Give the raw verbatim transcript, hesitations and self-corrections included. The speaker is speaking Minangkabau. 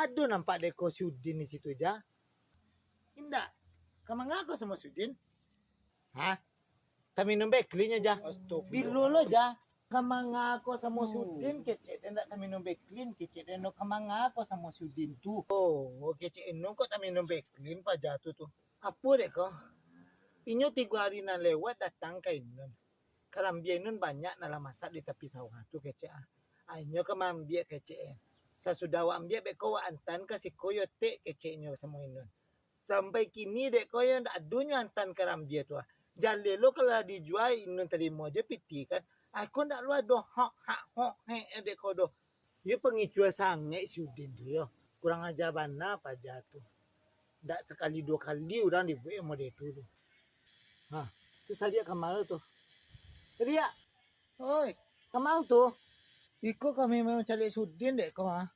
Ado nampak dek ko si Udin di situ, Ja? Indak. Ka manga ko samo si Udin? Hah? Ka minum Beklin nyo, Ja. Astagfirullah. Bilo lo, Ja. Ka manga ko samo si Udin, kecek den ndak ka minum Beklin, kecek den ndak ka manga ko samo si Udin tu. Oh, kecek inun kok ka minum Beklin paja tu tu. Apo dek ko? Inyo tigo ari nan lewat datang ka inun. Karambia inun banyak nan lah masak di tapi sawah tu kecek ah. Ah, inyo ka maambiak kecek eh. Sasudah awak ambiak beko awak antan ka siko yo tek kecek inyo samo inun. Sampai kini dek ko yo ndak ado nyo antan karambia tu ah. Jaleh lo kalau lah dijua inun tarimo jo piti kan. Ai ko ndak lo ado hak hak hok hek dek ko doh. Yo pangicua sangaik si Udin tu yo. Kurang aja bana paja tu. Ndak sakali duo kali urang dibuek model tu tu. Ha, tu sadiak kamar tu. Riak. Oi, kamar tu. Iko kami memang caliak si Udin dek ko ha.